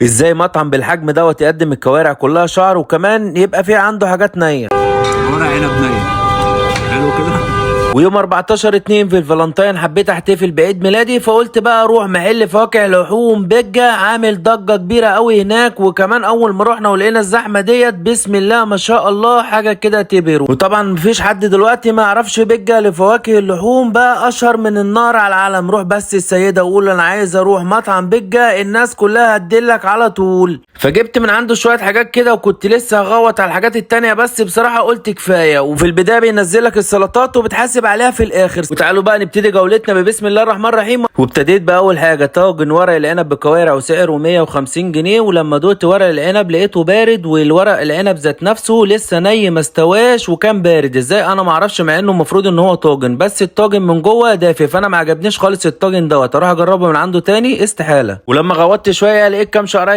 ازاي مطعم بالحجم دوت يقدم الكوارع كلها شعر وكمان يبقى في عنده حاجات نيه؟ ورق عنب نيه حلو كده. ويوم 14/2 في الفالنتين حبيت احتفل بعيد ميلادي، فقلت بقى اروح محل فواكه لحوم بيجا، عامل ضجة كبيرة قوي هناك. وكمان اول ما رحنا ولقينا الزحمة ديت بسم الله ما شاء الله حاجة كده تبهر. وطبعا مفيش حد دلوقتي ما يعرفش بيجا لفواكه اللحوم، بقى اشهر من النار على العالم. روح بس السيدة وقول انا عايز اروح مطعم بيجا، الناس كلها هتدلك على طول. فجبت من عنده شوية حاجات كده، وكنت لسه هغوط على الحاجات التانية بس بصراحة قلت كفاية. وفي البداية بينزلك السلطات وبتحاسب عليها في الاخر. وتعالوا بقى نبتدي جولتنا ببسم الله الرحمن الرحيم. وابتديت باول حاجة طاجن ورق العنب بكوارع وسعره 150 جنيه. ولما دوت ورق العنب لقيته بارد، والورق العنب ذات نفسه لسه ني ما استواش وكان بارد. ازاي انا ما اعرفش، مع انه المفروض ان هو طاجن، بس الطاجن من جوه دافي. فانا ما عجبنيش خالص الطاجن دوت، اروح اجربه من عنده تاني استحالة. ولما غوطت شوية لقيت كام شعرايه